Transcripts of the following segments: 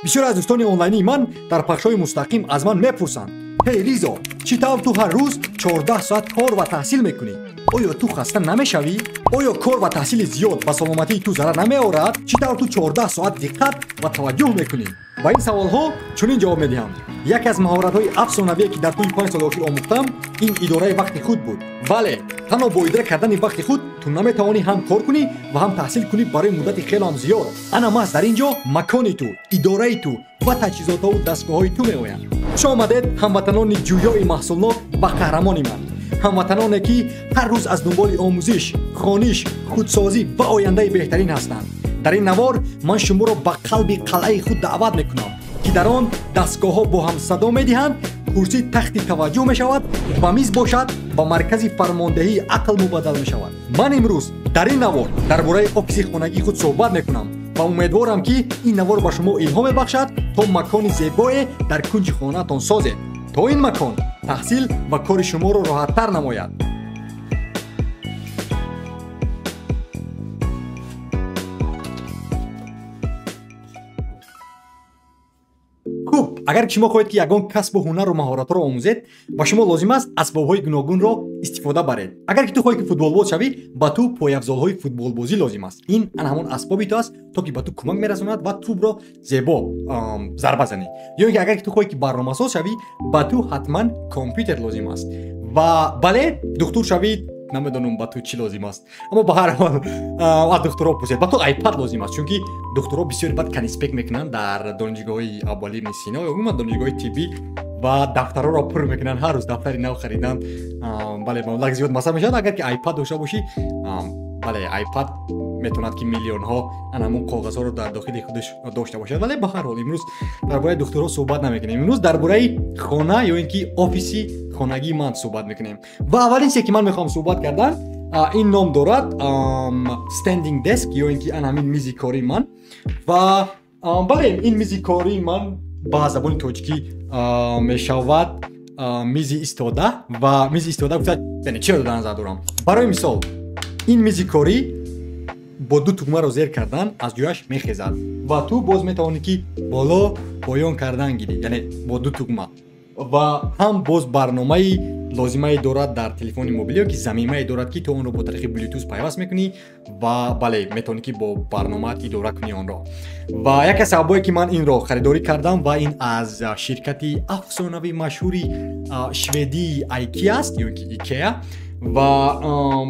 Бисёре аз дӯстони онлайнии ман дар пахшҳои мустақим аз ман мепурсанд: «Ҳей Ризо, чӣ тавр ту ҳар рӯз 14 соат кор ва таҳсил мекунӣ? Оё ту хаста намешавӣ? Оё кор ва таҳсили зиёд ба саломатии ту зарар намеорад? Чӣ тавр ту 14 соат диққат ва таваҷҷӯҳ мекунӣ?» Ба ин саволҳо чунин ҷавоб медиҳам. Яке аз маҳоратҳои афсонавие, ки дар тӯли 5 соли охир омӯхтам, ин идораи вақти худ буд. Бале, танҳо бо идора кардани вақти худ ту наметавонӣ ҳам кор кунӣ ва ҳам таҳсил кунӣ барои муддати хеле ҳам зиёд. Ана маҳз дар ин ҷо макони ту, идораи ту ва таҷҳизотҳову дастгоҳҳои ту меоянд. Хуш омадед, ҳамватанони ҷӯёи маҳсулнок ва қаҳрамони ман, ҳамватаноне, ки ҳар рӯз аз дунболи омӯзиш, хониш, худсозӣ ва ояндаи беҳтарин ҳастанд. Дар ин навор ман шуморо ба қалби қалъаи худ даъват мекунам, ки дар он дастгоҳҳо бо ҳам садо медиҳанд, курсӣ тахти таваҷҷӯҳ мешавад ва миз бошад ба маркази фармондеҳии ақл мубаддал мешавад. Ман имрӯз дар ин навор дар бораи офиси хонагии худ суҳбат мекунам ва умедворам, ки ин навор ба шумо илҳом мебахшад, то макони зебое дар кунҷи хонаатон созед, то ин макон таҳсил ва кори шуморо роҳаттар намояд. Хуб, агар шумо хоҳед, ки ягон касбу ҳунару маҳоратҳоро омӯзед, ба шумо лозим аст асбобҳои гуногунро истифода баред. Агар ки ту хоҳӣ, ки футболбоз шавӣ, ба ту пойафзолҳои футболбозӣ лозим аст. Ин ана ҳамон асбоби ту аст, то ки ба ту кӯмак мерасонад ва тӯбро зебо зарба занӣ. Ё ин ки агар ки ту хоҳӣ, ки барномасоз шавӣ, ба ту ҳатман компютер лозим аст. Ва бале, духтур шавӣ, намедонам, ба ту чӣ лозим аст, аммо ба ҳар ҳол аз духтурҳо пурсед, ба ту айпад лозим аст, чунки духтурҳо бисёри бад конспект мекунанд дар донишгоҳҳои Абуалӣ ибни Сино ё умуман донишгоҳҳои тиббӣ ва дафтарҳоро пур мекунанд. Ҳар рӯз дафтари нав харидан, бале, маблағ зиёд масраф мешавад. Агар ки айпад дошта бошӣ, бале, айпад метавонад, ки миллионҳо ана ҳамон коғазҳоро дар дохили худаш дошта бошад. Вале ба ҳар ҳол имрӯз дар бораи духтурҳо суҳбат намекунем. Имрӯз дар бораи хона ё ин ки офиси хонагии ман суҳбат мекунем. Ва аввалин чизе, ки ман мехоҳам суҳбат кардан, ин ном дорад standing desk ё ин ки ана ҳамин мизи кории ман. Ва бале, ин мизи кории ман ба забони тоҷикӣ мешавад мизи истода. Ва мизи истода гуфта, яъне чиро дар назар дорам? Барои мисол, ин мизи корӣ бо ду тугмаро зер кардан аз ҷояш мехезад ва ту боз метавонӣ, ки боло поён кардан гирӣ, яъне бо ду тугма. Ва ҳам боз барномаи лозимае дорад дар телефони мобилӣ ё ки замимае дорад, ки ту онро бо тариқи Bluetooth пайваст мекунӣ ва бале, метавонӣ, ки бо барномаат идора кунӣ онро. Ва яке аз сабабҳое, ки ман инро харидорӣ кардам, ва ин аз ширкати афсонавии машҳури шведии Айкия аст ё ин ки Икеа. Ва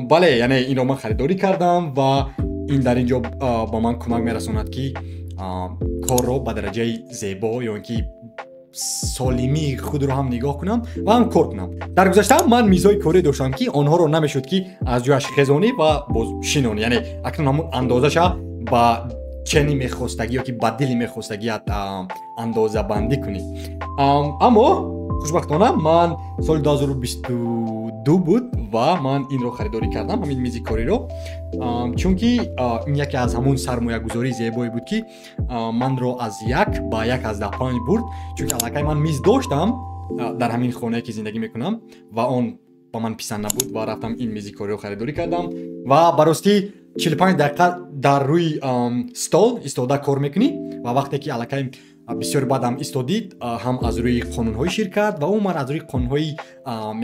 бале, яъне инро ман харидорӣ кардам ва ин дар ин ҷо ба ман кӯмак мерасонад, ки корро ба дараҷаи зебо ё ин ки солимии худро ҳам нигоҳ кунам ва ҳам кор кунам. Дар гузашта ман мизҳои корӣ доштам, ки онҳоро намешуд, ки аз ҷояш хезонӣ ва боз шинонӣ, яъне акнун ҳамон андозаша ба чени мехостагӣ ё ки ба дили мехостагият андозабандӣ кунӣ. Аммо хушбахтона ман соли 2022 буд ва ман инро харидорӣ кардам, ҳамин мизи кориро, чунки ин яке аз ҳамон сармоягузории зебое буд, ки манро аз як ба 1,5 бурд, чунки аллакай ман миз доштам дар ҳамин хонае, ки зиндагӣ мекунам, ва он ба ман писанд набуд ва рафтам ин мизи кориро харидорӣ кардам. Ва ба ростӣ 45 дақиқа дар рӯи стол истода кор мекунӣ ва вақте ки аллакай бисёр баъдам истодид, ҳам аз рӯи қонунҳои ширкат ва умуман аз рӯи қонунҳои,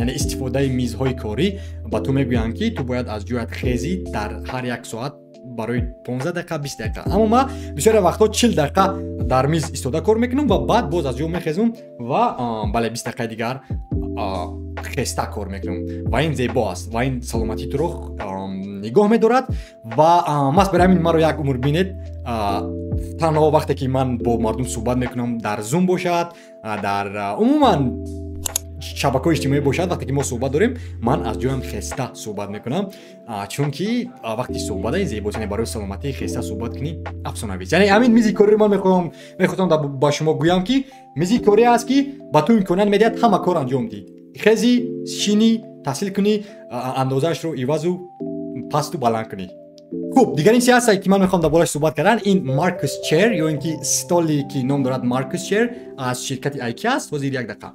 яъне истифодаи мизҳои корӣ, ба ту мегӯянд, ки ту бояд аз ҷоят хезӣ дар ҳар як соат барои 15 дақиқа, 20 дақиқа. Аммо ман бисёре вақтҳо 40 дақиқа дар миз истода кор мекунам ва баъд боз аз ҷо мехезум ва бале, 20 дақиқаи дигар хеста кор мекунам. Ва ин зебо аст ва ин саломатии туро нигоҳ медорад. Ва маҳз барои ҳамин маро як умр бинед, танҳо вақте ки ман бо мардум суҳбат мекунам, дар Зум бошад, дар умуман шабакаҳои иҷтимоӣ бошад, вақте ки мо суҳбат дорем, ман аз ҷоям хеста суҳбат мекунам, чунки вақти суҳбата ин зебост, яъне барои саломатӣ хеста суҳбат кунӣ афсонавист. Яъне ҳамин мизи кориро ман мехостам ба шумо гӯям, ки мизи корӣ аст, ки ба ту имконият медиҳад ҳама кор анҷом диҳӣ: хезӣ, шинӣ, таҳсил кунӣ, андозаашро ивазу пасту баланд кунӣ. Хуб, дигар ин чи ҳаст, ки ман мехоҳам дар борааш суҳбат кардан? Ин Marcus Chair ё ин ки столи, ки ном дорад Marcus Chair, аз ширкати Айкия аст. Ҳозир, як дақиқа.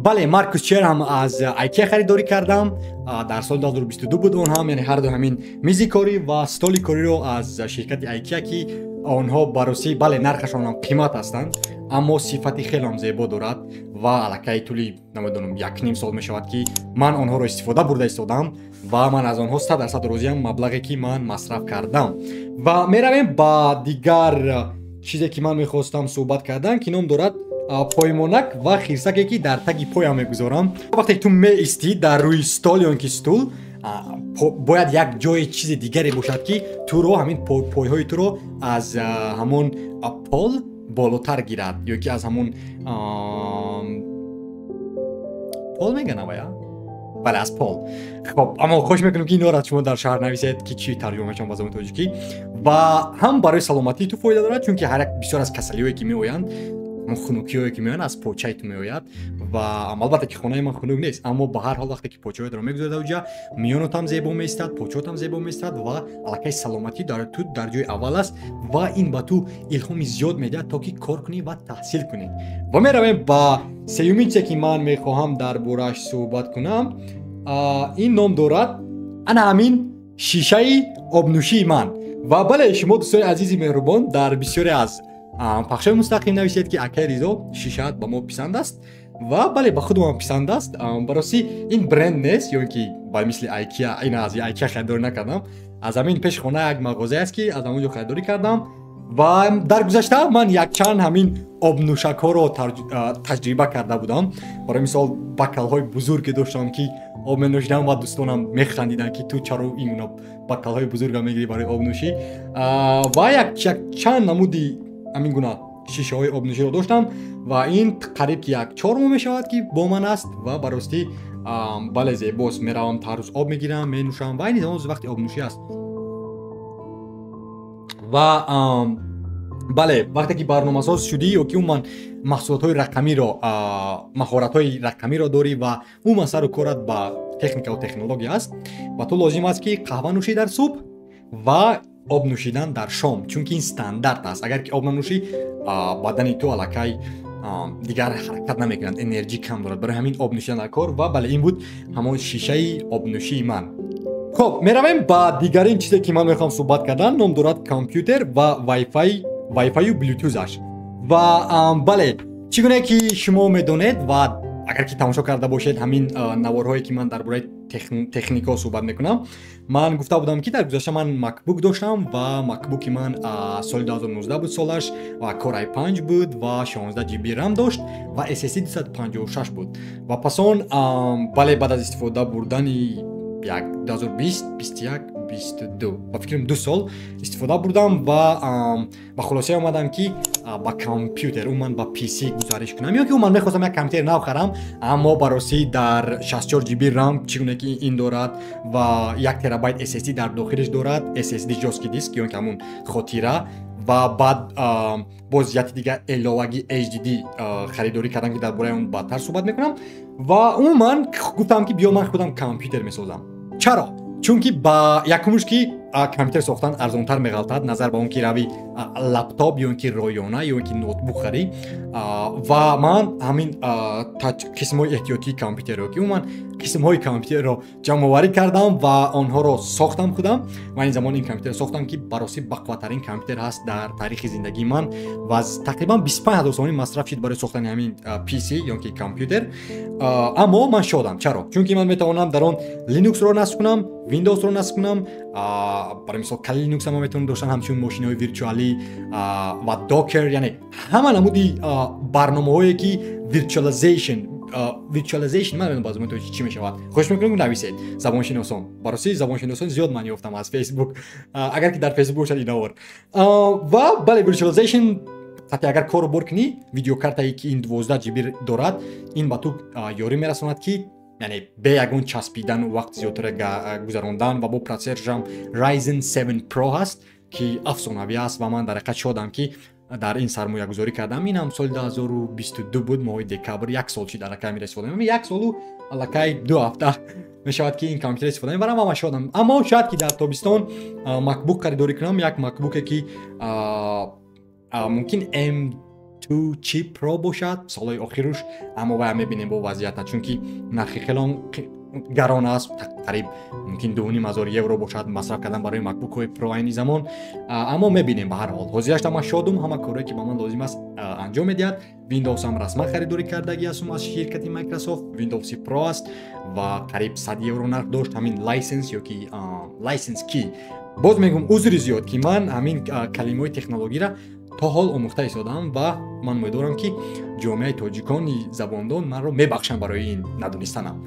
Бале, Marcus Chair ҳам аз Айкия харидорӣ кардам, дар соли 2022 буд он ҳам. Яъне ҳарду ҳамин мизи корӣ ва столи кориро аз ширкати Айкия, ки Онҳо ба ростӣ, бале, нархашонам қимат ҳастанд, аммо сифати хелеам зебо дорад ва аллакай тӯли, намедонам, 1,5 сол мешавад, ки ман онҳоро истифода бурда истодам ва ман аз онҳо 100% розиам, маблағе ки ман масраф кардам. Ва меравем ба дигар чизе, ки ман мехостам суҳбат кардан, ки ном дорад поймонак ва хирсаке, ки дар таги поям мегузорам. Вақте ту меистӣ дар рӯи стол ё ин ки стул, бояд як ҷои чизи дигаре бошад, ки туро, ҳамин пойҳои туро аз ҳамон пол болотар гирад ё ки аз ҳамон пол мегӯянд, авая, бале, аз пол. Хоб, аммо хоҳиш мекунам, ки инҳоро шумо дар шарҳ нависед, ки чӣ тарҷума мешаванд ба забони тоҷикӣ. Ва ҳам барои саломатии ту фоида дорад, чунки ҳар як бисёр аз касалиҳое, ки меоянд, ҳамон хунукиҳое, ки меоянд, аз почаи ту меояд. Ва албатта ки хонаи ман хунук нест, аммо ба ҳар ҳол вақте ки почаҳоятро мегузоред, уҷа миёнотам зебо меистад, почаотам зебо меистад ва аллакай саломатӣ дар ту дар ҷои аввал аст ва ин ба ту илҳоми зиёд медиҳад, то ки кор кунӣ ва таҳсил кунӣ. Ва меравем ба сеюмин чизе, ки ман мехоҳам дар борааш суҳбат кунам. Ин ном дорад ана ҳамин шишаи обнӯшии ман. Ва бале, шумо, дӯстони азизи меҳрубон, дар бисёре аз пахшҳои мустақим нависед, ки акай Ризо, шишаат ба мо писанд аст. Ва бале, ба худумам писанд аст. Баросӣ, ин бренд нест ё ин ки ба мисли Айкия, ин аз Айкия харидорӣ накардам, аз ҳамин пеши хона як мағозае аст, ки аз ҳамон ҷо харидорӣ кардам. Ва дар гузашта ман якчанд ҳамин обнӯшакҳоро таҷриба карда будам. Барои мисол, бокалҳои бузурге доштам, ки об менӯшидам ва дӯстонам механдиданд, ки ту чаро ин гуна бокалҳои бузурга мегирӣ барои обнӯшӣ. Ва якчанд намуди ҳамин гуна шишаҳои обнӯширо доштам ва ин қариб ки як 4 моҳ мешавад, ки бо ман аст. Ва ба ростӣ, бале, зебост. Меравам, ҳар рӯз об мегирам, менӯшам ва айни замон вақти обнӯшӣ аст. Ва бале, вақте ки барномасоз шудӣ ё ки умуман маҳсулотҳои рақамиро, маҳоратҳои рақамиро дорӣ ва умуман сару корат ба техникаву технология аст, ба ту лозим аст, ки қаҳва нӯшӣ дар субҳ ва об нӯшидан дар шом, чунки ин стандарт аст. Агар ки об нанӯшӣ, бадани ту аллакай дигар ҳаракат намекунад, энерҷӣ кам дорад. Барои ҳамин об нӯшидан дар кор. Ва бале, ин буд ҳамон шишаи обнӯшии ман. Хоб, меравем ба дигарин чизе, ки ман мехоҳам суҳбат кардан. Ном дорад компютер ва вайфаю блютузаш. Ва бале, чӣ гуне ки шумо медонед ва агар ки тамошо карда бошед ҳамин наворҳое, ки ман дар бораи техникаҳо суҳбат мекунам, ман гуфта будам, ки дар гузашта ман Макбук доштам ва Макбуки ман соли 2019 буд солаш ва Core i5 буд ва 16 GB RAM дошт ва SSD 256 буд. Ва пас он, бале, баъд аз истифода бурдани як 2020, 21, 22, ба фикрам, 2 сол истифода бурдам ва ба хулосае омадам, ки ба компютер, умуман ба PC гузариш кунам ё ки умуман мехостам як компютери нав харам. Аммо ба ростӣ дар 64 GB RAM, чӣ гуне ки ин дорад, ва 1 терабайт SSD дар дохилиш дорад, SSD, жёсткий диск ё ки ҳамун хотира, ва баъд боз ҷиҳати дигар иловагӣ HDD харидорӣ кардам, ки дар бораи он баъдтар суҳбат мекунам. Ва умуман гуфтам, ки биё, ман худам компютер месозам. Чаро? Чунки ба якумуш, ки компютер сохтан арзонтар меғалтад, назар ба он ки рави лаптоп ё ин ки роёна ё ин ки ноутбук харӣ. Ва ман ҳамин қисмҳои эҳтиётии компютерро, ки умуман қисмҳои компютерро ҷамъоварӣ кардам ва онҳоро сохтам худам. Ва ин замон ин компютерро сохтам, ки баросӣ бақувваттарин компютер ҳаст дар таърихи зиндагии ман ва тақрибан 25 ҳазор сомонӣ масраф шуд барои сохтани ҳамин PC ё ки компютер. Аммо ман шодам. Чаро? Чунки ман метавонам дар он Linux-ро насб кунам, Windows-ро насб кунам. Барои мисол, Kali Linux ҳама метавонам доштан ҳамчун мошинаҳои виртуалӣ ва Docker, яъне ҳама намуди барномаҳое, ки virtualization, ман намедонам ба забони тоҷикӣ чӣ мешавад, хоҳиш мекунам, нависед, забоншиносон. Барости, забоншиносон зиёд ман ёфтам аз Facebook, агар ки дар Facebook бошад инавор. Ва бале, virtualization ҳатто агар корро бор кунӣ, видеокартае, ки ин 12 GB дорад, ин ба ту ёрӣ мерасонад, ки яъне бе ягон часпидану вақт зиёдтара гузарондан. Ва бо процессоршам Ryzen 7 Pro ҳаст, ки афсонавӣ аст. Ва ман дар ҳақиқат шодам, ки дар ин сармоягузорӣ кардам. Инам соли 2022 буд, моҳи декабр. Як сол чи дар аллакай мера истифода мебарам, як солу аллакай 2 ҳафта мешавад, ки ин компютер истифода мебарам ва ман шодам. Аммо шояд ки дар тобистон Макбук харидорӣ кунам, як Макбуке, ки мумкин M2 chip Pro бошад, солҳои охируш. Аммо вая мебинем бо вазъията, чунки нархи хелон гарон аст, қариб мумкин 2500 евро бошад масраф кардан барои MacBook-ҳои Pro айни замон. Аммо мебинем. Ба ҳар ҳол, ҳозирашта ман шодум, ҳама корое, ки ба ман лозим аст, анҷом медиҳад. Windows ҳам расман харидорӣ кардагӣ ҳастум аз ширкати Microsoft. Windows Pro аст ва қариб 100 евро нарх дошт ҳамин license ё ки license key. Боз мегӯм, узри зиёд, ки ман ҳамин калимаҳои технологиро то ҳол омӯхта истодаам ва ман умедворам, ки ҷомеаи тоҷикони забондон манро мебахшанд барои ин надонистанам.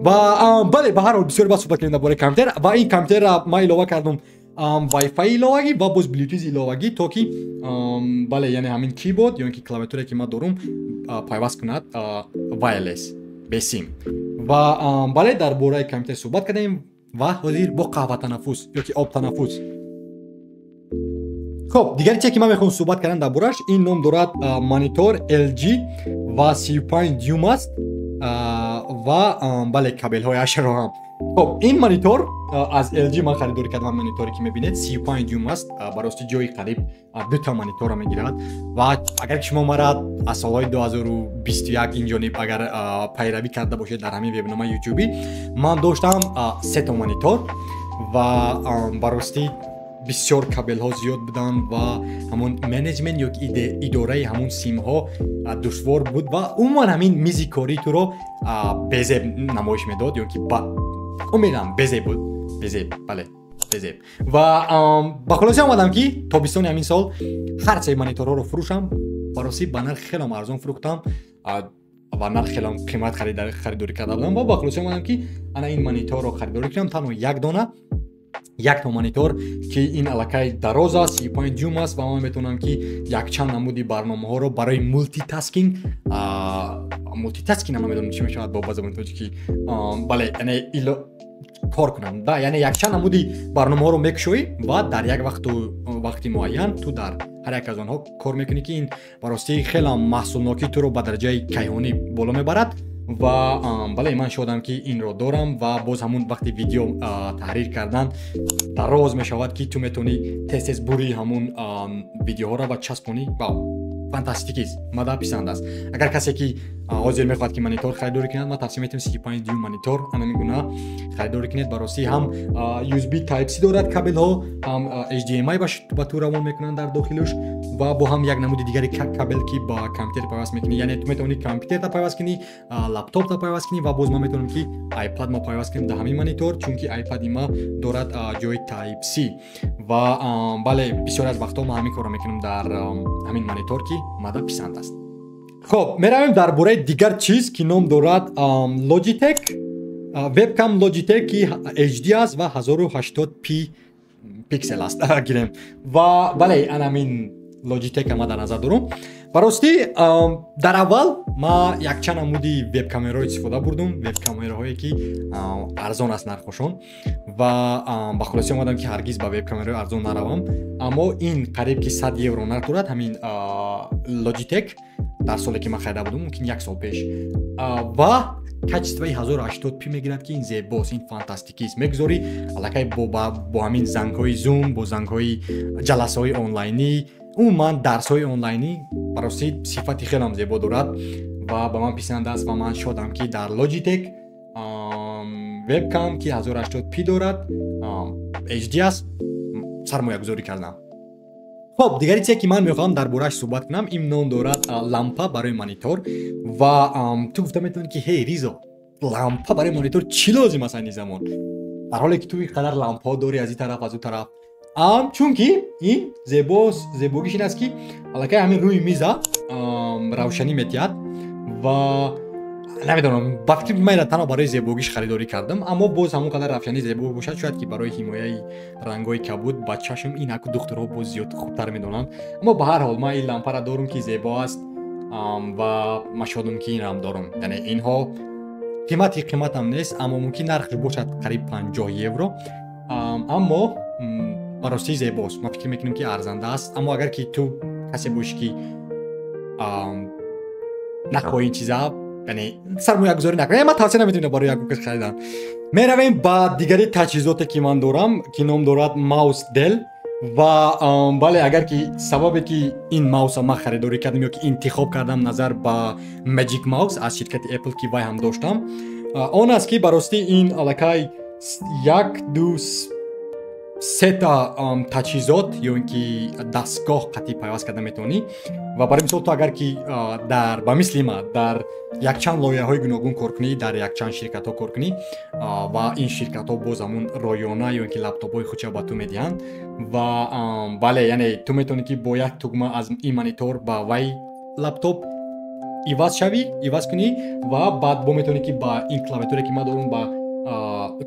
Ва бале, ба ҳар ҳол, бисёр баъд суҳбат кардем дар бораи компютер ва ин компютерра ман илова кардум Wi-Fi иловагӣ ва боз Bluetooth иловагӣ, то ки бале, яъне ҳамин keyboard ё ин ки клавиатуре, ки ман дорум, пайваст кунад wireless, бесим. Ва бале, дар бораи компютер суҳбат кардем ва ҳозир бо қаҳватанаффус ё ки обтанаффус. Хоб, дигари чизе, ки ман мехоҳам суҳбат кардан дар борааш, ин ном дорад монитор LG ва 35 дюйм аст ва бале, кабелҳояшро ҳам. Хоб, ин монитор аз LG ман харидорӣ кардам. Мониторе, ки мебинед, 35 дюйм аст. Ба рости, ҷои қариб дута мониторро мегирад. Ва агар ки шумо мара аз солҳои 2021 инҷониб агар пайравӣ карда бошед дар ҳамин вебномаи ютубӣ, ман доштам сето монитор ва ба ростӣ бисёр кабелҳо зиёд буданд ва ҳамон менеҷмент ё идораи ҳамон симҳо душвор буд ва умуман ҳамин мизи кории туро безеб намоиш медод ё ки умедам безеб буд, безеб, бале, безеб. Ва ба хулоса омадам, ки тобистони ҳамин сол ҳар сеи мониторҳоро фурӯшам. Ба ростӣ, ба нарх хелам арзон фурӯхтам ва нарх хелам қимат харидорӣ карда будам. Ва ба хулоса омадам, ки ана ин мониторро харидорӣ кунам, танҳо як дона, якто монитор, ки ин аллакай дароз аст, 35 дюйм аст ва ман метавонам, ки якчанд намуди барномаҳоро барои multitasking, multitasking намедонам чӣ мешавад бо забони тоҷикӣ, бале, яъне кор кунам да, яъне якчанд намуди барномаҳоро мекушоӣ ва дар як вақту вақти муайян ту дар ҳар як аз онҳо кор мекунӣ, ки ин ба ростӣ хелам маҳсулнокии туро ба дараҷаи кайҳонӣ боло мебарад. Ва бале, ман шодам, ки инро дорам. Ва боз ҳамун вақти видео таҳрир кардан дароз мешавад, ки ту метавонӣ тез тез бури ҳамун видеоҳоро ва часпонӣ. Ва фантастикист, мада писанд аст. Агар касе, ки ҳозир мехоҳад, ки монитор харидорӣ кунад, ман тавсия метавонам 35 дюйм монитор ана гуна харидорӣ кунед. Ба ростӣ, ҳам USB Type C дорад кабелҳо, ҳам HDMI ба ту равон мекунанд дар дохилуш ва бо ҳам як намуди дигари кабел, ки ба компютер пайваст мекунӣ. Яъне ту метавонӣ компютерта пайваст кунӣ, лаптопта пайваст кунӣ ва боз ман метавонам, ки iPad ма пайваст кунем дар ҳамин монитор, чунки iPad-и ма дорад ҷои Type C. Ва бале, бисёре аз вақтҳо ман ҳамин корро мекунам дар ҳамин монитор, ки мада писанд аст. Хоб, меравем дар бораи дигар чиз, ки ном дорад Logitech вебкам Logitech, ки HD аст ва 1080p пиксел аст гирем. Ва бале, анамин Logitech ма дар назар дорум. Ба ростӣ, дар аввал ма якчанд намуди вебкамераҳо истифода бурдум, вебкамераҳое, ки арзон аст нархошон, ва ба хулоса омадам, ки ҳаргиз ба вебкамераҳои арзон наравам. Аммо ин қариб ки 100 евро нарх дорад ҳамин Logitech, дар соле, ки ман харида будум, мумкин як сол пеш, ва качествои 1080p мегирад, ки ин зебост, ин фантастикист. Мегузорӣ аллакай бо ҳамин зангҳои Zoom, бо зангҳои ҷаласаҳои онлайнӣ, умуман дарсҳои онлайнӣ. Ба ростӣ, сифати хелам зебо дорад ва ба ман писанд аст ва ман шодам, ки дар Logitech вебкам, ки 1080p дорад, HD аст, сармоягузорӣ кардам. Хоб, дигари чизе, ки ман мехоҳам дар борааш суҳбат кунам, ин ном дорад лампа барои монитор. Ва ту гуфта метавонӣ, ки ҳей, Ризо, лампа барои монитор чӣ лозим аст айни замон, дар ҳоле ки ту ин қадар лампаҳо дорӣ аз ин тараф, аз ӯ тараф? Чунки ин зебост. Зебогиш ин аст, ки аллакай ҳамин рӯи миза равшанӣ медиҳад. Ва намедонам, ба фикри ман танҳо барои зебогиш харидорӣ кардам, аммо боз ҳамон қадар равшанӣ зебо бошад, шояд ки барои ҳимояи рангҳои кабуд ба чашм. Ин аку духтурҳо боз зиёд хубтар медонанд. Аммо ба ҳар ҳол, ман ин лампаро дорум, ки зебо аст, ва ман шодум, ки инам дорум. Яъне инҳо қимати қиматам нест, аммо мумкин нархш бошад қариб 50 евро, аммо ба ростӣ зебост. Ман фикр мекунам, ки арзанда аст. Аммо агар ки ту касе бошӣ, ки нахоҳӣ ин чиза, яъне сармоягузорӣ накунӣ, ман тавсия наметавонам барои ягон кас харидан. Меравем ба дигари таҷҳизоте, ки ман дорам, ки ном дорад mouse Dell. Ва бале, агар ки сабабе, ки ин мауса ман харидорӣ кардам ё ки интихоб кардам назар ба Magic Mouse аз ширкати Apple, ки вай ҳам доштам. Он аст, ки ба ростӣ ин аллакай як, ду, сета таҷҳизот ё ин ки дастгоҳ қатъи пайваст карда метавонӣ. Ва барои мисол, ту агар ки дар ба мисли ма дар якчанд лоиҳаҳои гуногун кор кунӣ, дар якчанд ширкатҳо кор кунӣ, ва ин ширкатҳо боз ҳамун роёна ё ин ки лаптопҳои худша ба ту медиҳанд. Ва бале, яъне ту метавонӣ, ки бо як тугма аз ин монитор ба вай лаптоп иваз шавӣ, иваз кунӣ. Ва баъд бо метавонӣ, ки ба ин клавиатуре, ки ман дорам, ба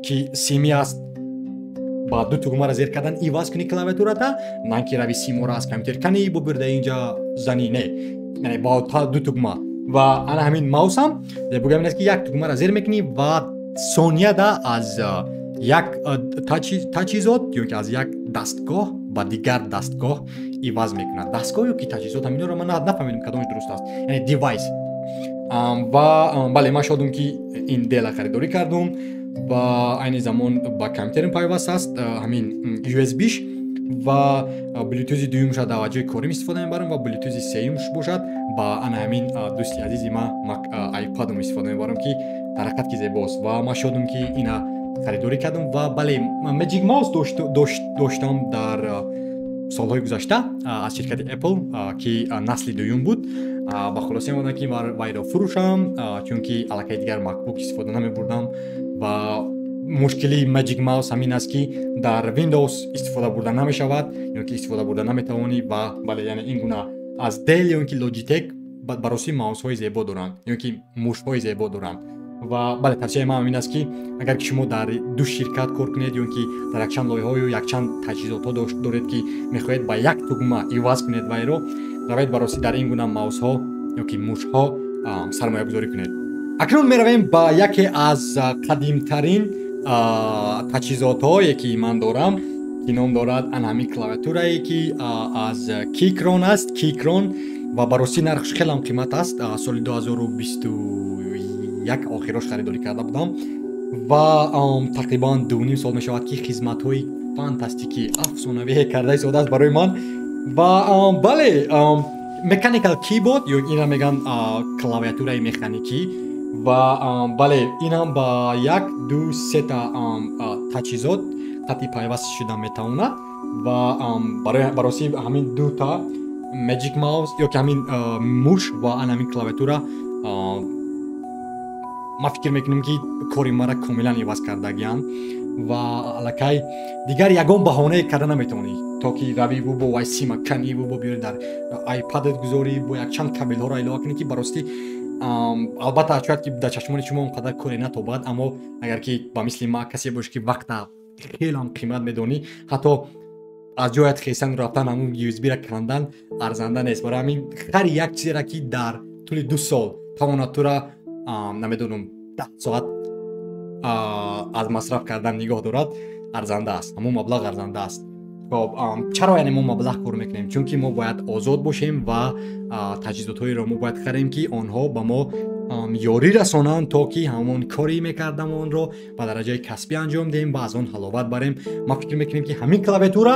ки сими аст, ба ду тугмаро зер кардан иваз кунӣ клавиатурата, на ки рави симоро аз компютер кани бубирда инҷа зани, не, яъне бо ду тугма. Ва ана ҳамин маусам бугам ин аст, ки як тугмаро зер мекунӣ ва сонияда аз як таҷҳизот ё ки аз як дастгоҳ ба дигар дастгоҳ иваз мекунад. Дастгоҳ ё ки таҷҳизот, ҳаминро ман нафаҳмидам, кадомаш дуруст аст, яъне device. Ва бале, ман шодам, ки ин Dell-а харидорӣ кардум ва айни замон ба компютерам пайваст аст ҳамин USB-ш. Ва блютузи дуюмша дар ҷои корим истифода мебарам ва блютузи сеюмш бошад, ба ана ҳамин дӯсти азизи ма iPad-ум истифода мебарам, ки дар ҳақиқат ки зебост. Ва ман шодам, ки ина харидорӣ кардам. Ва бале, Magic Mouse доштам дар солҳои гузашта аз ширкати Apple, ки насли дуюм буд. Ба хулоса омадам, ки вайро фурӯшам, чунки аллакай дигар MacBook истифода намебурдам. Ва мушкилии Magic Mouse ҳамин аст, ки дар Windows истифода бурда намешавад ё ки истифода бурда наметавонӣ. Ва бале, яъне ин гуна аз Dell ё ки Logitech ба ростӣ маусҳои зебо доранд ё ки мушҳои зебо доранд. Ва бале, тавсияи ман ҳамин аст, ки агар ки шумо дар ду ширкат кор кунед ё ки дар якчанд лоиҳаҳою якчанд таҷҳизотҳо доред, ки мехоҳед ба як тугма иваз кунед вайро, равед, ба ростӣ дар ин гуна маусҳо ё ки мушҳо сармоягузорӣ кунед. Акнун меравем ба яке аз қадимтарин таҷҳизотҳое, ки ман дорам, ки ном дорад ана ҳамин клавиатурае, ки аз Keychron аст. Keychron, ва ба ростӣ нархш хелам қимат аст. Соли 2021 охирош харидорӣ карда будам ва тақрибан 2,5 сол мешавад, ки хизматҳои фантастикӣ, афсонавие карда истодааст барои ман. Ва бале, mechanical keyboard ё ина мегӯянд клавиатураи механикӣ. Ва бале, инам ба як, ду, сета таҷҳизот қатъи пайваст шуда метавонад. Ва ба ростӣ ҳамин дута Magic Mouse ё ки ҳамин муш ва ан ҳамин клавиатура, ман фикр мекунам, ки кори мара комилан иваз кардагианд. Ва аллакай дигар ягон баҳонае карда наметавонӣ, то ки равиву бо вай сима каниву бо биёри дар iPad-ат гузорӣ, бо якчанд кабелҳоро илова кунӣ, ки ба ростӣ албатта шояд ки дар чашмони шумо он қадар коре натобад, аммо агар ки ба мисли ма касе бошӣ, ки вақта хелам қимат медонӣ, ҳатто аз ҷоят хесан рафтан, ҳамун USB-ра кандан арзанда нест. Барои ҳамин хари як чизера, ки дар тӯли 2 сол тавонад тура, намедонам, 10 соат аз масраф кардан нигоҳ дорад, арзанда аст, ҳамун маблағ арзанда аст. Хоб, чаро яъне мо маблағ кор мекунем? Чунки мо бояд озод бошем ва таҷҳизотҳоеро мо бояд харем, ки онҳо ба мо ёрӣ расонанд, то ки ҳамон кори мекардамонро ба дараҷаи касбӣ анҷом диҳем ва аз он ҳаловат барем. Ман фикр мекунем, ки ҳамин клавиатура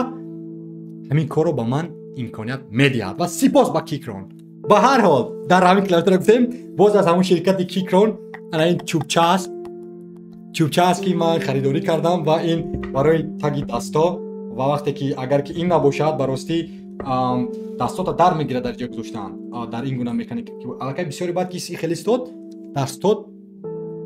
ҳамин корро ба ман имконият медиҳад ва сипос ба Keychron. Ба ҳар ҳол, дар ҳамин клавиатура гуфтем, боз аз ҳамон ширкати Keychron ана ин чӯбча аст, чӯбча аст, ки ман харидорӣ кардам. Ва ин барои таги дасто. Ва вақте ки агар ки ин набошад, ба ростӣ дастота дар мегирад дар ҷой гузоштан дар ин гуна механика. Аллакай бисёре баъд ки хеле стод дар стод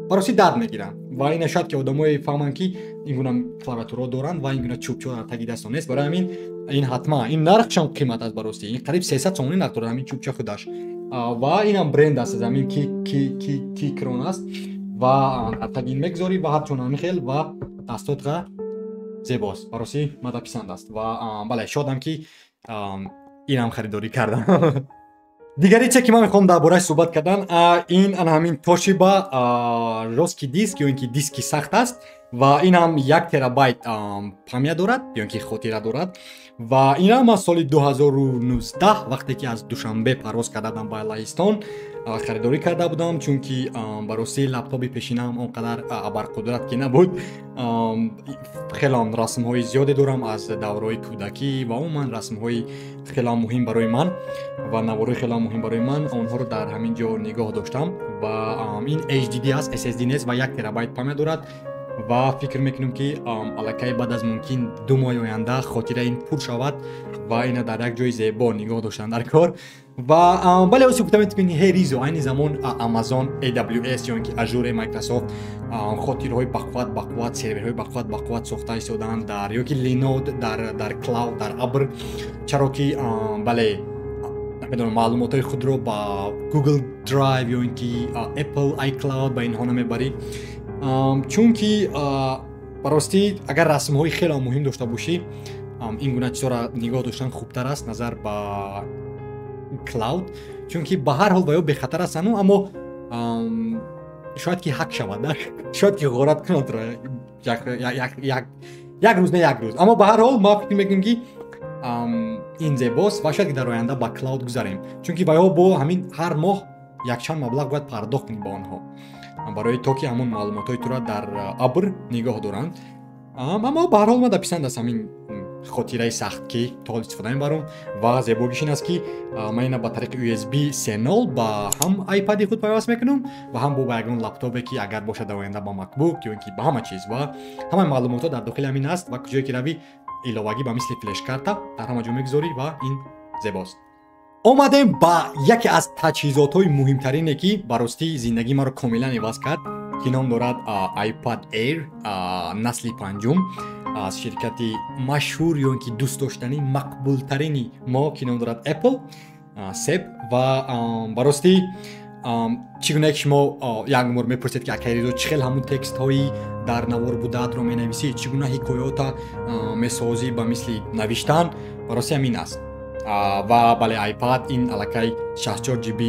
ба ростӣ дард мегиранд. Ва ина шояд ки одамое фаҳманд, ки ин гуна клавиатураҳо доранд ва ин гуна чӯбчо дар таги дастон нест. Барои ҳамин ин ҳатман, ин нархшам қимат аст, ба ростӣ ин қариб 300 сомонӣ нарх дорад ҳамин чӯбча худаш. Ва инам бренд аст, аз ҳамин Keychron аст. Ва дар таги ин мегузорӣ ва ҳарчун ҳамин хел ва дастотға зебост. Ба ростӣ мада писанд аст ва бале, шодам, ки инам харидорӣ кардам. Дигари чизе, ки ман мехоҳам дар борааш суҳбат кардан, ин ана ҳамин Toshiba жёсткий диск ё ин ки диски сахт аст. Ва ин ҳам 1 терабайт память дорад ё ки хотира дорад. Ва ин ҳам аз соли 2019, вақте ки аз Душанбе парвоз карда будам ба Лаҳистон, харидорӣ карда будам, чунки ба ростӣ лаптопи пешинаам он қадар абарқудрат ки набуд. Хелам расмҳои зиёде дорам аз давраҳои кӯдакӣ ва умуман расмҳои хелам муҳим барои ман ва наворҳои хелам муҳим барои ман, онҳоро дар ҳамин ҷо нигоҳ доштам. Ва ин HDD аст, SSD нест ва 1 терабайт память дорад. Ва фикр мекунем, ки аллакай баъд аз мумкин 2 моҳи оянда хотира ин пур шавад ва ина дар як ҷои зебо нигоҳ доштан дар кор. Ва бале, оси гуфта метавонем, ҳей Ризо, айни замон Amazon AWS ё ин ки Azure Microsoft хотираҳои бақувват бақувват, серверҳои бақувват бақувват сохта истодаанд дар ё ки Linode дар cloud, дар абр. Чаро ки, бале, намедонам, маълумотҳои худро ба Google Drive ё ин ки Apple iCloud, ба инҳо намебарӣ? Чунки ба ростӣ, агар расмҳои хеле муҳим дошта бошӣ, ин гуна чизҳоро нигоҳ доштан хубтар аст назар ба cloud, чунки ба ҳар ҳол ба ё бехатар ҳастану, аммо шояд ки ҳак шавад, шояд ки ғорат кунад як рӯз, не, як рӯз. Аммо ба ҳар ҳол ма фикр мекунем, ки ин зебост ва шояд ки дар оянда ба cloud гузарем, чунки ба ё бо ҳамин ҳар моҳ якчанд маблағ бояд пардохт кунӣ ба онҳо, барои то ки ҳамон маълумотҳои туро дар абр нигоҳ доранд. Аммо ба ҳар ҳол ман писанд аст ҳамин хотираи сахт, ки то ҳол истифода мебарам. Ва зебогиш ин аст, ки ман ина ба тариқи USB 3.0 ба ҳам iPad худ пайваст мекунам ва ҳам бо ба ягон лаптопе, ки агар бошад дар оянда, ба MacBook ё ин ки ба ҳама чиз. Ва ҳамаи маълумотҳо дар дохили ҳамин аст ва куҷое ки равӣ, иловагӣ ба мисли флешкарта дар ҳама ҷо мегузорӣ ва ин зебост. Омадем ба яке аз таҷҳизотҳои муҳимтарине, ки ба ростӣ зиндагии маро комилан иваз кард, ки ном дорад iPad Air насли панҷум аз ширкати машҳур ё ин ки дӯстдоштанӣ, мақбултарини мо, ки ном дорад Apple, себ. Ва ба ростӣ, чӣ гуна ки шумо як бор мепурсед, ки акай Ризо, чӣ хел ҳамун текстҳои дар навор будаатро менависӣ, чӣ гуна ҳикоёта месозӣ ба мисли навиштан, ба ростӣ ҳамин аст. Ва бале, iPad ин аллакай 64 GB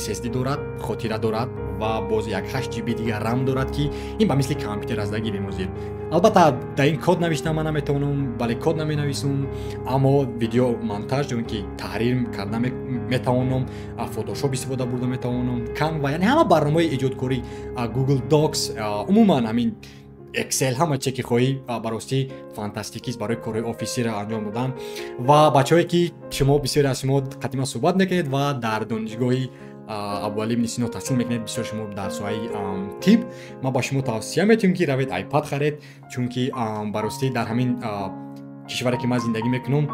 SSD дорад, хотира дорад ва боз як 8 GB дигар RAM дорад, ки ин ба мисли компютер аст гирем ҳозир. Албатта, дар ин код навиштан ман наметавонам, бале, код наменависум, аммо видео монтаж ё ин ки таҳрир карда метавонам, Фотошоп истифода бурда метавонам, Canva, яъне ҳама барномаи эҷодкорӣ, Google Docs, умуман ҳамин Excel, ҳама чизе ки хоҳӣ. Ба ростӣ фантастикист барои корҳои офисиро анҷом додан. Ва бачаҳое ки шумо, бисёре аз шумо қатима суҳбат мекунед ва дар донишгоҳи Абуалӣ ибни Сино таҳсил мекунед, бисёр шумо дар соҳаи тиб, ман ба шумо тавсия метиҳам, ки равед iPad харед, чунки ба ростӣ дар ҳамин кишваре ки ман зиндагӣ мекунам,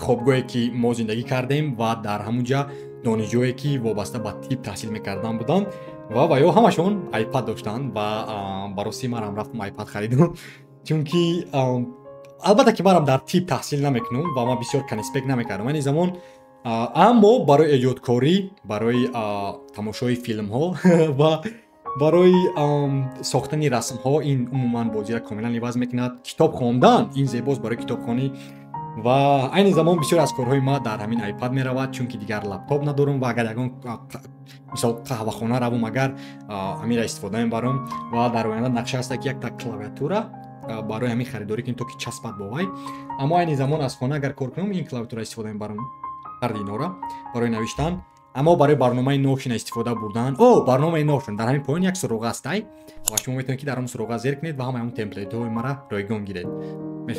хобгоҳе ки мо зиндагӣ кардем ва дар ҳамун ҷа донишҷӯе ки вобаста ба тиб таҳсил мекардан буданд ва ё ҳамашон iPad доштанд. Ва ба ростӣ манам рафтам, iPad харидам, чунки албатта ки манам дар тиб таҳсил намекунам ва ман бисёр конспект намекардам ани замон, аммо барои эҷодкорӣ, барои тамошои филмҳо ва барои сохтани расмҳо ин умуман бозиро комилан иваз мекунад. Китоб хондан, ин зебост барои китобхонӣ. Ва айни замон бисёр аз корҳои ма дар ҳамин iPad меравад, чунки дигар лаптоп надорам. Ва агар ягон мисол қаҳвахона равам, агар ҳаминро истифода мебарам. Ва дар оянда нақша аст, ки якта клавиатура барои ҳамин харидорӣ кунем, то ки часпад бо вай. Аммо айни замон аз хона агар кор кунам, ин клавиатура истифода мебарам, ҳарди инора барои навиштан. Аммо барои барномаи Notion истифода бурдан, о, барномаи Notion дар ҳамин поён як суроға астай ва шумо метавонед, ки дар он суроға зер кунед ва ҳамаи он темплейтҳои мара ройгон гиред.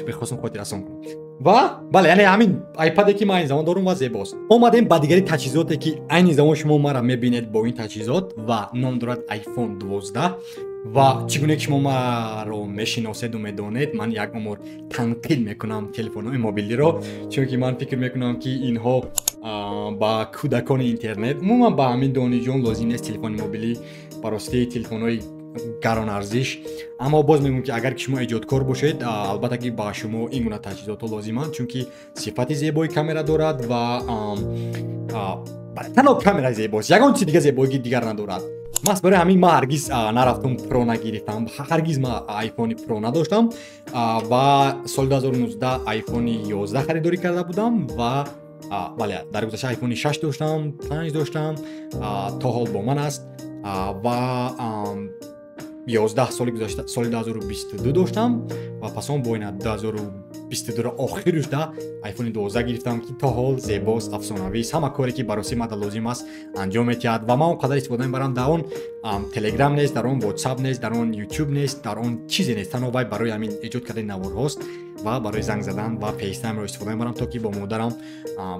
Мехостам хотиррасон кунам. Ва бале, яъне ҳамин iPad, ки ман айни замон дорам ва зебост. Омадем ба дигари таҷҳизоте, ки айни замон шумо мара мебинед бо ин таҷҳизот ва ном дорад iPhone 12. Ва чӣ гуна ки шумо маро мешиноседу медонед, ман як умр танқид мекунам телефонҳои мобилиро, чунки ман фикр мекунам, ки инҳо ба кӯдакони интернет, умуман ба ҳамин донишҷӯён лозим нест телефони мобилӣ, ба ростӣ телефонҳои гаронарзиш. Аммо боз мегӯям, ки агар ки шумо эҷодкор бошед, албатта ки ба шумо ин гуна таҷҳизотҳо лозиманд, чунки сифати зебои камера дорад ва танҳо камера зебост, ягон чизи дига зебоии дигар надорад. Маҳз барои ҳамин ман ҳаргиз нарафтам, Pro нагирифтам, ҳаргиз ман iPhone Pro надоштам. Ва соли 2019 iPhone 11 харидорӣ карда будам. Ва бале, дар гузашта iPhone 6 доштам, 5 доштам, то ҳол бо ман аст. Ва 11 соли гузашта, соли 2022 доштам ва пас он бо ина 2022 охирш да iPhone 12 гирифтам, ки то ҳол зебост, афсонавист, ҳама коре ки барои мада лозим аст анҷом медиҳад ва ман он қадар истифода мебарам. Дар он Telegram нест, дар он WhatsApp нест, дар он YouTube нест, дар он чизе нест. Танҳо вай барои ҳамин эҷод кардани наворҳост ва барои занг задан ва FaceTime-ро истифода мебарам, то ки бо модарам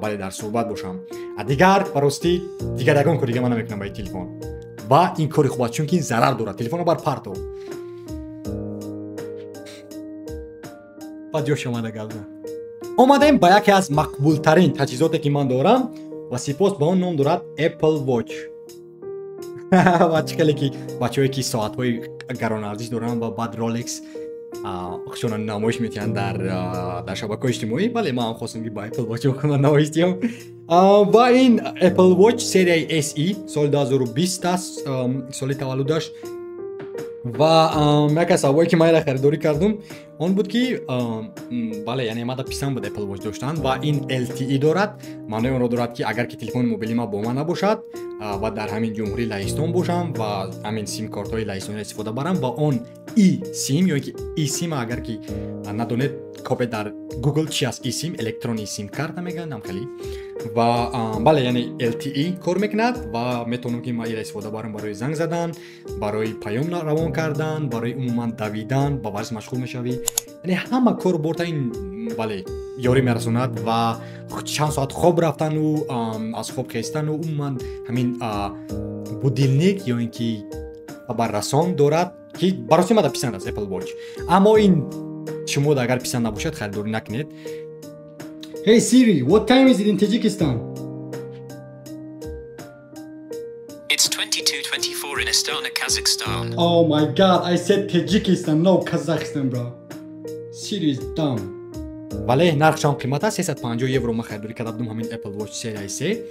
бале дар суҳбат бошам. Дигар баростӣ дигар ягон кор дига ман намекунам ба ин телефон ва ин кори хуб аст, чунки ин зарар дорад. Телефонро бар партов. Баъд ҷош омада гап зад. Омадаем ба яке аз мақбултарин таҷҳизоте ки ман дорам ва сипос ба он ном дорад Apple Watch. Ва чӣ хеле ки бачаҳое ки соатҳои гаронарзиш доранд ва баъд Rolex худшонро намоиш медиҳанд дар шабакаҳои иҷтимоӣ. Бале, ман ҳам хостам ки ба Apple Watch намоиш диҳам. Ва ин Apple Watch серияи SE соли 2020 аст, соли таваллудаш. Ва яке аз сабабҳое ки ман инро харидорӣ кардам он буд ки бале, яъне мада писанд буд Apple Watch доштан ва ин LTE дорад. Маънои онро дорад ки агар ки телефони мобилии ман бо ман набошад ва дар ҳамин ҷумҳурии Лаҳистон бошам ва ҳамин сим-картҳои лаҳистониро истифода барам ва он eSIM ё ки eSIM, агар ки надонед, копе дар Google чи аст eSIM, электронии сим-карта мегӯянд ҳам хеле. Ва бале, яъне LTE кор мекунад ва метавонам ки ман инро истифода барам барои занг задан, барои паём равон кардан, барои умуман давидан, ба варзиш машғул мешавӣ. Яъне ҳама кор борта ин бале ёрӣ мерасонад ва чанд соат хоб рафтану аз хоб хестану умуман ҳамин будильник ё ин ки хабаррасон дорад, ки барои мада писанд аст Apple Watch. Аммо ин шумо агар писанд набошад, харидорӣ накунед. Hey Siri, what time is it in Tajikistan? It's 22:24 in Astana, Kazakhstan. Oh my god, I said Tajikistan, no Kazakhstan, bro. Siri is dumb. Бале, нархшон қимат аст, 350 евро ман харидорӣ карда будам ҳамин Apple Watch серияи 3.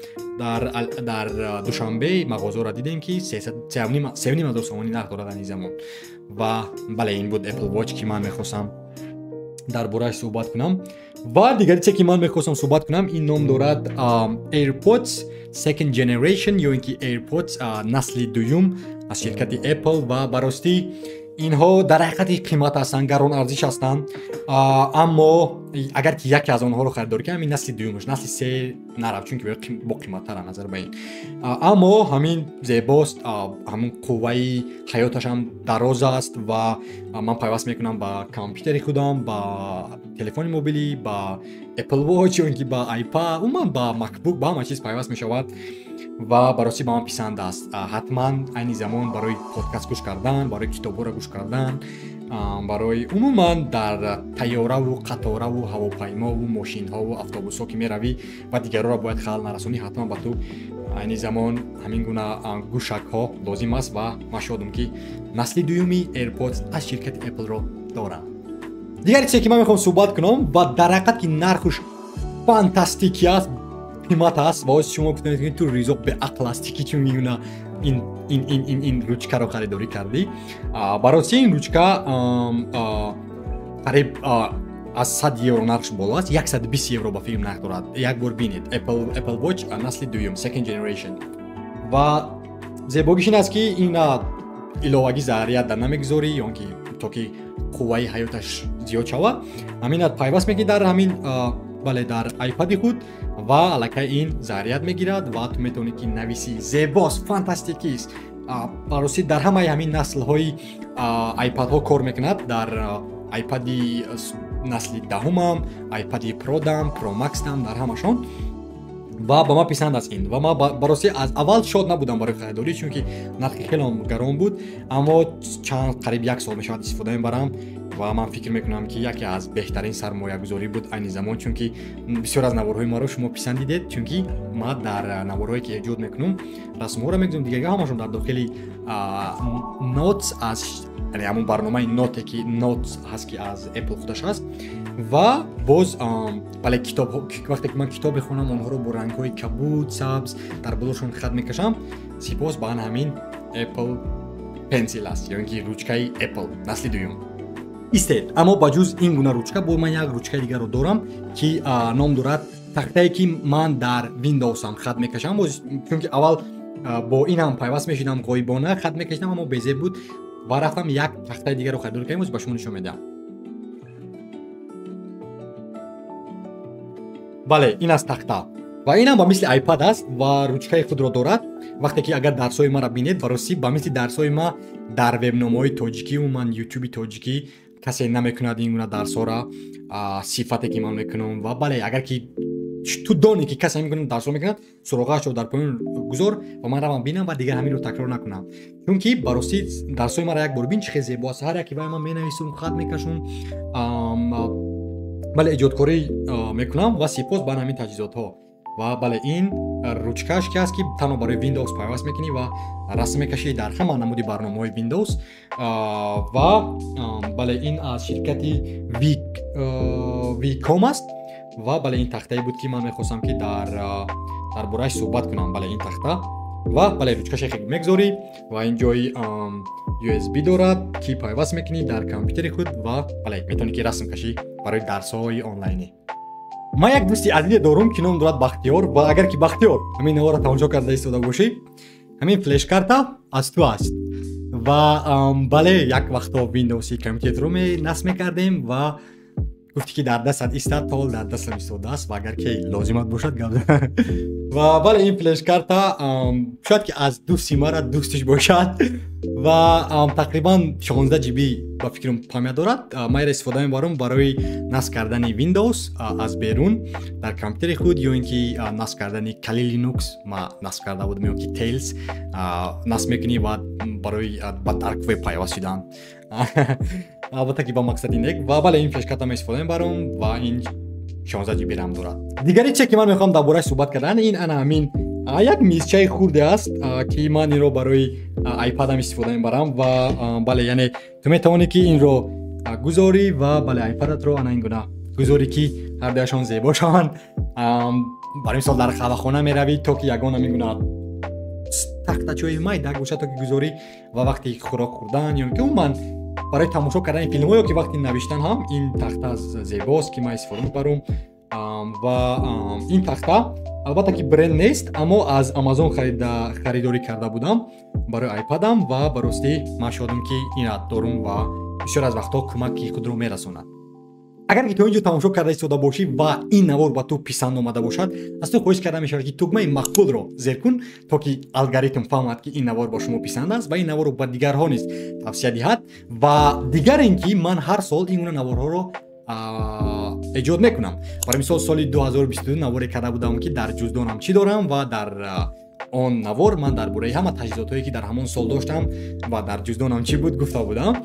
Дар Душанбе мағозаро дидем ки 3,5 ҳазор сомонӣ нарх дорад ин замон. Ва бале, ин буд Apple Watch ки ман мехостам дар борааш суҳбат кунам. Ва дигари чизе ки ман мехостам суҳбат кунам, ин ном дорад AirPods Second Generation ё ин ки AirPods насли дуюм аз ширкати Apple. Ва баростӣ инҳо дар ҳақиқати қимат ҳастанд, гарон арзиш ҳастанд, аммо агар ки яке аз онҳоро харидорӣ кунам, ин насли дуюмаш, насли се нарафт, чунки бо қиматтара назар ба ин. Аммо ҳамин зебост, ҳамин қувваи ҳаёташам дароз аст ва ман пайваст мекунам ба компютери худам, ба телефони мобилӣ, ба Apple Watch ё ин ки ба iPad, умуман ба MacBook, ба ҳама чиз пайваст мешавад ва барости ба ман писанд аст. Ҳатман айни замон барои подкаст гӯш кардан, барои китобҳоро гӯш кардан, барои умуман дар тайёраву қатораву ҳавопаймову мошинҳову автобусҳо ки меравӣ ва дигарҳоро бояд халал нарасонӣ, ҳатман ба ту айни замон ҳамин гуна гӯшакҳо лозим аст. Ва ман шодам ки насли дуюми AirPods аз ширкати Apple-ро дорам. Дигари чизе ки ман мехоҳам суҳбат кунам ва дар ҳақиқат ки нархуш фантастикӣ аст, қимат аст ва шумо гуфта метавонед, ту Ризоқ беақл ҳастӣ ки чун мегуна ин ручкаро харидорӣ кардӣ. Барои ин ручка қариб аз 100 евро нархш боло аст, 120 евро ба филм нарх дорад. Як бор бинед, Apple Watch насли дуюм, second generation. Ва зебогиш ин аст, ки ина иловагӣ заррият дар намегузорӣ ё ки то ки қувваи ҳаёташ зиёд шавад, ҳаминат пайваст мекунӣ дар ҳамин бале дар iPad-и худ ва аллакай ин заррият мегирад ва ту метавонӣ ки нависӣ. Зебост, фантастикист. Барости дар ҳамаи ҳамин наслҳои iPad-ҳо кор мекунад, дар iPad-и насли даҳумам, iPad-и Pro-дам, Pro Max-дам, дар ҳамашон. Ва ба ман писанд аст ин. Ва ман барости аз аввал шод набудам барои харидорӣ, чунки нархи хеле гарон буд, аммо чанд қариб як сол мешавад истифода мебарам ва ман фикр мекунам, ки яке аз беҳтарин сармоягузорӣ буд айни замон, чунки бисёр аз наворҳои маро шумо писандидед, чунки ман дар наворҳое ки эҷод мекунам, расмҳоро мегузорам, дигарга ҳамашон дар дохили Notes аз яъне ҳамон барномаи Note ки Notes ҳаст, ки аз Apple худаш ҳаст. Ва боз бале, китоб, вақте ки ман китоб мехонам, онҳоро бо рангҳои кабуд, сабз дар болошон хат мекашам. Сипос ба ҳамин Apple Pencil аст ё ин ки ручкаи Apple насли дуюм. Истед, аммо ба ҷуз ин гуна ручка бо ман як ручкаи дигарро дорам, ки ном дорад тахтае, ки ман дар Windows-ам хат мекашам, чунки аввал бо ин ҳам пайваст мешудам, ғоибона хат мекашидам, аммо безеб буд. Ва рафтам як тахтаи дигарро харидорӣ кардем, ба шумо нишон медиҳам. Бале, ин аст тахта. Ва инам ба мисли iPad аст ва ручкаи худро дорад. Вақте ки агар дарсҳои маро бинед, ба ростӣ ба мисли дарсҳои ма дар вебномаҳои тоҷикӣ, умуман ютуби тоҷикӣ касе намекунад ин гуна дарсҳоро, сифате ки ман мекунам. Ва бале, агар ки ту донӣ ки касе ҳамин гуна дарсҳо мекунад, суроғаашро дар поён гузор ва ман равам бинам ва дигар ҳаминро такрор накунам. Чунки ба ростӣ дарсҳои маро як бор бин, чӣ хел зебо аст. Ҳар яке вай ман менависум, хат мекашум, бале, эҷодкорӣ мекунам ва сипос ба ҳамин таҷҳизотҳо. Ва бале, ин ручкааш ки аст, ки танҳо барои Windows пайваст мекунӣ ва расм мекашӣ дар ҳама намуди барномаҳои Windows. Ва бале, ин аз ширкати Wacom аст. Ва бале, ин тахтае буд, ки ман мехостам, ки дар борааш суҳбат кунам. Бале, ин тахта ва бале, ручкаша хел мегзорӣ ва ин ҷои USB дорад, ки пайваст мекунӣ дар компютери худ ва бале, метавонӣ ки расм кашӣ барои дарсҳои онлайнӣ. Ман як дӯсти азизе дорум, ки ном дорад Бахтиёр. Ва агар ки Бахтиёр ҳамин наворро тамошо карда истода бошӣ, ҳамин флешкарта аз ту аст. Ва бале, як вақто Windows-и компютерро насб мекардем ва гуфти ки дар дастат истад, то ҳол дар дастам истодааст ва агар ки лозимат бошад гап. Ва бале, ин флешкарта шояд ки аз дӯсти мара дӯстиш бошад ва тақрибан 16 GB ба фикрам память дорад. Ман инро истифода мебарам барои насб кардани Windows аз берун дар компютери худ, ё ин ки насб кардани Kali Linux ма насб карда будам, ё ки Tails насб мекунӣ ва барои ба Dark Web пайваст шудан. Албатта ки ба мақсади нек. Ва бале, ин флешкарта ма истифода мебарам ва ин 16 GB рам дорад. Дигаре чизе ки ман мехоҳам дар борааш суҳбат кардан, ин ана ҳамин як мизчаи хурде аст, ки ман инро барои iPad-ам истифода мебарам. Ва бале, яъне ту метавонӣ ки инро гузорӣ ва бале, iPad-атро ана ин гуна гузорӣ, ки ҳардуяшон зебо шаванд. Барои мисол дар қаҳвахона меравӣ, то ки ягон ҳамин гуна тахтачои майда бошад, то ки гузорӣ ва вақти хӯрок хӯрдан ё ки умуман барои тамошо кардани филмҳо ё ки вақти навиштан ҳам ин тахта зебост, ки ман истифода мебарам. Ва ин тахта албатта ки бренд нест, аммо аз Amazon харидорӣ карда будам барои iPad-ам ва ба ростӣ ман шодам, ки инро дорум ва бисёр аз вақтҳо кӯмаки худро мерасонад. Агар ки то ин ҷо тамошо карда истода бошӣ ва ин навор ба ту писанд омада бошад, аз ту хоҳиш карда мешавад, ки тугмаи мақбулро зер кун, то ки алгоритм фаҳмад, ки ин навор ба шумо писанд аст ва ин наворро ба дигарҳо низ тавсия диҳад. Ва дигар ин ки ман ҳар сол ин гуна наворҳоро эҷод мекунам. Барои мисол соли 2022 наворе карда будам, ки дар ҷуздонам чӣ дорам ва дар он навор ман дар бораи ҳама таҷҳизотҳое, ки дар ҳамон сол доштам ва дар ҷуздонам чӣ буд, гуфта будам.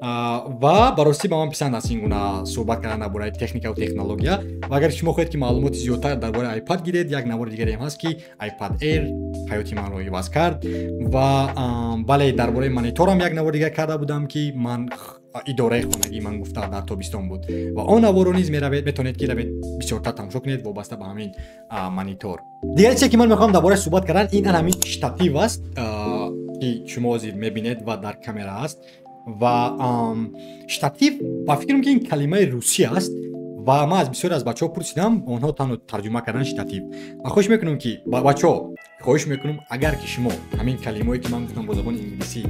Ва ба ростӣ ба ман писанд аст ин гуна суҳбат кардан дар бораи техникаву технология. Ва агар шумо хоҳед, ки маълумоти зиёдтар дар бораи iPad гиред, як навори дигареам ҳаст, ки iPad Air ҳаёти манро иваз кард. Ва бале, дар бораи мониторам як навори дигар карда будам, ки ман идораи хонагии ман гуфта дар тобистон буд ва он наворро низ меравед, метавонед ки равед бисёртар тамошо кунед вобаста ба ҳамин монитор. Дигар чизе ки ман мехоҳам дар бораи суҳбат кардан, ин ан ҳамин штатив аст, ки шумо ҳозир мебинед ва дар камера аст. Ва штатив ба фикрам ки ин калимаи русӣ аст ва ман аз бисёре аз бачаҳо пурсидам, онҳо танҳо тарҷума кардан штатив. Ва хоҳиш мекунам, ки бачаҳо, хоҳиш мекунам, агар ки шумо ҳамин калимаое ки ман гуфтам бо забони инглисӣ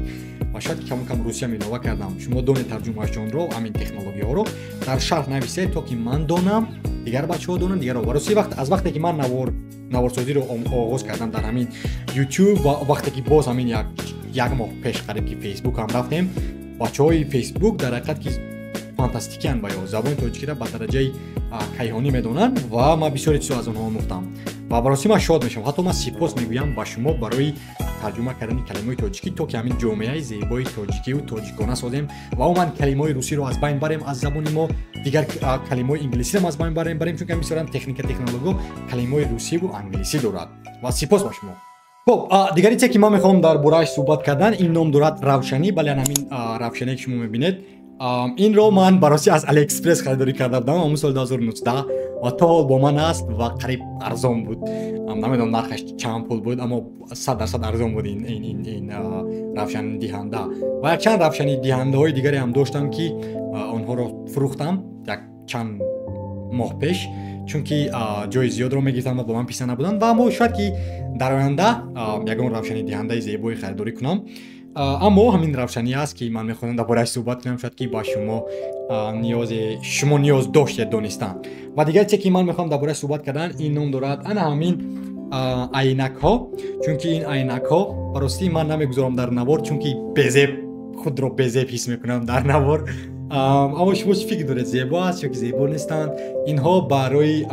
ва шояд ки каму кам русиям илова кардам, шумо донед тарҷумаашонро, ҳамин технологияҳоро дар шарҳ нависед, то ки ман донам, дигар бачаҳо донанд, дигарро. Ва рости вақт аз вақте ки ман наворсозиро оғоз кардам дар ҳамин YouTube ва вақте ки боз ҳамин як моҳ пеш қариб ки Facebook ҳам рафтем, бачаҳои Facebook дар ҳақиқат ки фантастикиянд ва ё забони тоҷикиро ба дараҷаи кайҳонӣ медонанд ва ман бисёре чизо аз онҳо омӯхтам ва ба ростӣ ман шод мешавам. Ҳатто ман сипос мегӯям ба шумо барои тарҷума кардани калимаҳои тоҷикӣ, то ки ҳамин ҷомеаи зебои тоҷикиву тоҷикона созем ва умуман калимаҳои русиро аз байн барем аз забони мо, дигар калимаҳои инглисиро аз байн барем, чунки бисёрам техника технологиҳо калимаҳои русиву англисӣ дорад. Ва сипос ба шумо. Хоб, дигари чизе ки ман мехоҳам дар борааш суҳбат кардан, ин ном дорад равшанӣ. Бале, ҳамин равшане ки шумо мебинед, инро ман ба ростӣ аз AliExpress харидорӣ карда будам ҳамон соли 2019 ва то ҳол бо ман аст ва қариб арзон буд. Намедонам нархаш чанд пул буд, аммо 100% арзон буд ин равшанидиҳанда. Ва якчанд равшанидиҳандаҳои дигаре ҳам доштам, ки онҳоро фурӯхтам як чанд моҳ пеш, чунки ҷои зиёдро мегирифтанд ва бо ман писанд набуданд. Ва аммо шояд ки дар оянда ягон равшанидиҳандаи зебое харидорӣ кунам. Аммо ҳамин равшанӣ аст, ки ман мехоҳам дар борааш суҳбат кунам, шояд ки ба шумо ниёзе, шумо ниёз доштед донистан. Ва дигар чизе, ки ман мехоҳам дар борааш суҳбат кардан, ин ном дорад ана ҳамин айнакҳо, чунки ин айнакҳо ба ростӣ ман намегузорам дар навор, чунки безеб, худро безеб ҳис мекунам дар навор. Аммо шумо чӣ фикр доред, зебо аст ё ки зебо нестанд? Инҳо барои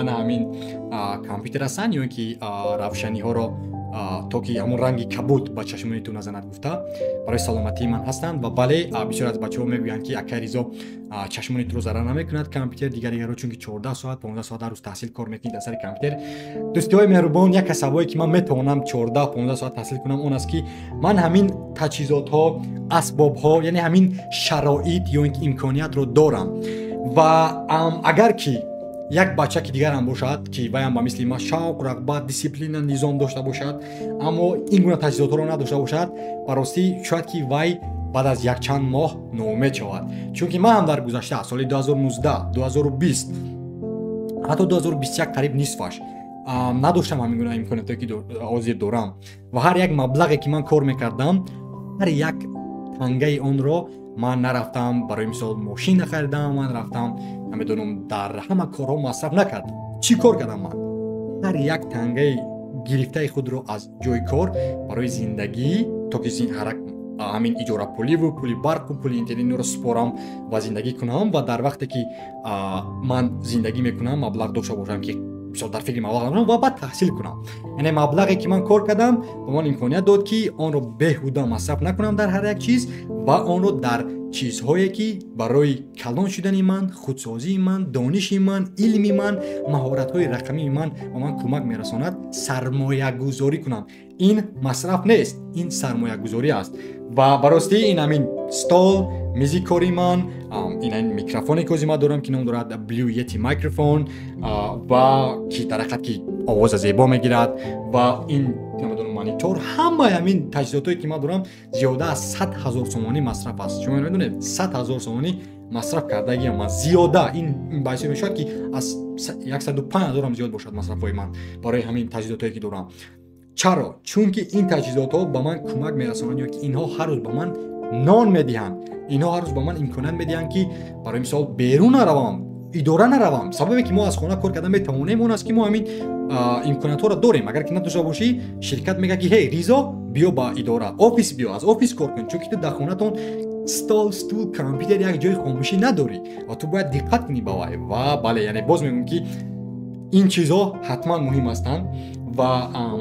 ана ҳамин компютер ҳастанд, ё ин ки равшаниҳоро, то ки ҳамон ранги кабуд ба чашмони ту назанад гуфта, барои саломатии ман ҳастанд. Ва бале, бисёр аз бачаҳо мегӯянд, ки акай Ризо, чашмони туро зарар намекунад компютер, дигар дигаро, чунки 14 соат, 15 соат дар рӯз таҳсил кор мекунӣ дар сари компютер. Дӯстиҳои меҳрубон, як аз сабабое, ки ман метавонам 14-15 соат таҳсил кунам, он аст, ки ман ҳамин таҷҳизотҳо, асбобҳо, яъне ҳамин шароит ё ин ки имкониятро дорам. Ва агар ки як бача ки дигарам бошад, ки ваям ба мисли ман шавқ, рағбат, дисциплина, низом дошта бошад, аммо ин гуна таҷҳизотҳоро надошта бошад, ба ростӣ шояд ки вай баъд аз якчанд моҳ ноумед шавад. Чунки ман ҳам дар гузашта, соли 2019, 2020, ҳатто 2021, қариб нисфаш надоштам ҳамин гуна имкониятое, ки ҳозир дорам. Ва ҳар як маблағе, ки ман кор мекардам, ҳар як тангаи онро ман нарафтам, барои мисол, мошин нахаридам, ман рафтам, намедонам, дар ҳама корҳо масраф накардам. Чӣ кор кардам ман? Ҳар як тангаи гирифтаи худро аз ҷои кор барои зиндагӣ, то ки ҳамин иҷорапуливу пули барқу пули интернетро супорам ва зиндагӣ кунам. Ва дар вақте ки ман зиндагӣ мекунам, маблағ дошта бошам, ки мисол дар фикри маблағ надорам ва баъд таҳсил кунам. Яъне маблағе, ки ман кор кардам, ба ман имконият дод, ки онро беҳуда масраф накунам дар ҳар як чиз ва онро дар чизҳое, ки барои калон шудани ман, худсозии ман, дониши ман, илми ман, маҳоратҳои рақамии ман ба ман кӯмак мерасонад, сармоягузорӣ кунам. Ин масраф нест, ин сармоягузорӣ аст. Ва ба ростӣ ин ҳамин стол, мизи кори ман, ин ҳамин микрофоне, ки ҳозир ман дорам, ки ном дорад Blue Yeti microphone ва ки дар ҳақиқат ки овоза зебо мегирад, ва ин, намедонам, монитор, ҳамаи ҳамин таҷҳизотое, ки ман дорам, зиёда аз 100 000 сомонӣ масраф аст. Шумо медонед, 100 000 сомонӣ масраф кардагиам ман зиёда. Ин ба ҳисоб мешавад, ки аз 105 000-ам зиёд бошад масрафҳои ман барои ҳамин таҷҳизотое, ки дорам. Чаро? Чунки ин таҷҳизотҳо ба ман кӯмак мерасонанд, ё ки инҳо ҳар рӯз ба ман нон медиҳанд, инҳо ҳар рӯз ба ман имконият медиҳанд, ки барои мисол берун наравам, идора наравам. Сабабе, ки мо аз хона кор карда метавонем, он аст, ки мо ҳамин имкониятҳоро дорем. Агар ки надошта бошӣ, ширкат мегӯяд, ки ҳей, Ризо, биё ба идора, офис биё, аз офис кор кун, чунки ту дар хонатон стол, стул, компютер, як ҷои хомӯшӣ надорӣ ва ту бояд диққат кунӣ ба вай. Ва бале, яъне боз мегӯям, ки ин чизҳо ҳатман муҳим ҳастанд. Ва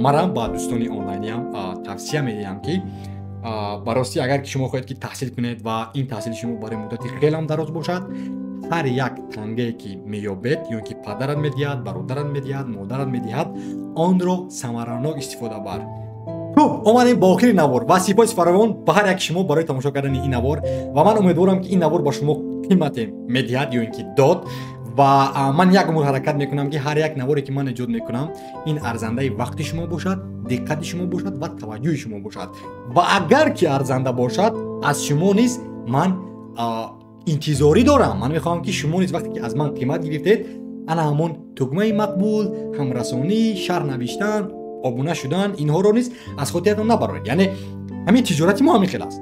манам ба дӯстони онлайниам тавсия медиҳам, ки ба ростӣ, агар ки шумо хоҳед, ки таҳсил кунед ва ин таҳсили шумо барои муддати хелам дароз бошад, ҳар як тангае, ки меёбед, ё ки падарат медиҳад, бародарат медиҳад, модарат медиҳад, онро самаранок истифода бар. Хуб, омадем ба охири навор ва сипоси фаровон ба ҳар яки шумо барои тамошо кардани ин навор. Ва ман умедворам, ки ин навор ба шумо қимате медиҳад ё ин ки дод. Ва ман як умр ҳаракат мекунам, ки ҳар як наворе, ки ман эҷод мекунам, ин арзандаи вақти шумо бошад, диққати шумо бошад ва таваҷҷӯҳи шумо бошад. Ва агар ки арзанда бошад, аз шумо низ ман интизорӣ дорам. Ман мехоҳам, ки шумо низ вақте ки аз ман қимат гирифтед, ана ҳамон тугмаи мақбул, ҳамрасонӣ, шарҳ навиштан, обуна шудан, инҳоро низ аз хотиратон набароред. Яъне ҳамин тиҷорати мо ҳамин хел аст: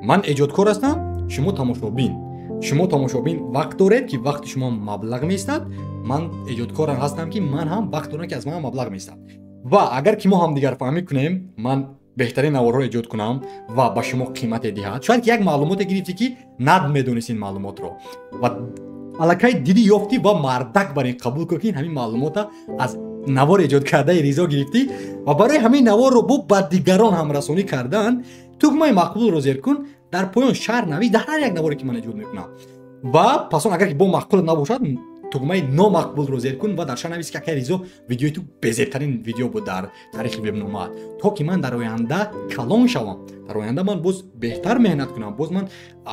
ман эҷодкор ҳастам, шумо тамошобин. Шумо тамошобин вақт доред, ки вақти шумо маблағ меистад. Ман эҷодкор ҳастам, ки ман ҳам вақт дорам, ки аз ман маблағ меистад. Ва агар ки мо ҳамдигарфаҳмӣ кунем, ман беҳтарин наворҳо эҷод кунам ва ба шумо қимате диҳад. Шояд ки як маълумоте гирифтӣ, ки над медонист ин маълумотро, ва аллакай дидӣ, ёфтӣ ва мардак бар ин қабул кун, ки ин ҳамин маълумота аз навор эҷод кардаи Ризо гирифтӣ. Ва барои ҳамин наворро бо ба дигарон ҳамрасонӣ кардан тугмаи мақбулро зер кун, дар поён шарҳ навис дар ҳар як наворе, ки ман эҷод мекунам. Ва пас он, агар ки бо мақбул набошад, тугмаи номақбулро зер кун ва дар шарҳ навис, ки акай Ризо, видеои ту безебтарин видео буд дар таърихи вебномаат, то ки ман дар оянда калон шавам, дар оянда ман боз беҳтар меҳнат кунам, боз ман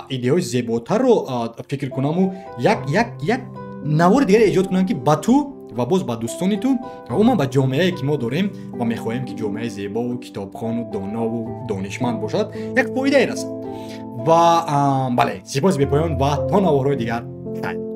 идеяҳои зеботарро фикр кунаму як навори дигаре эҷод кунам, ки ба ту ва боз ба дӯстони ту ва умуман ба ҷомеае, ки мо дорем ва мехоҳем, ки ҷомеаи зебову китобхону донову донишманд бошад, як фоидае расад. Ва бале, сипоси бепоён ва то наворҳои дигар, хайр.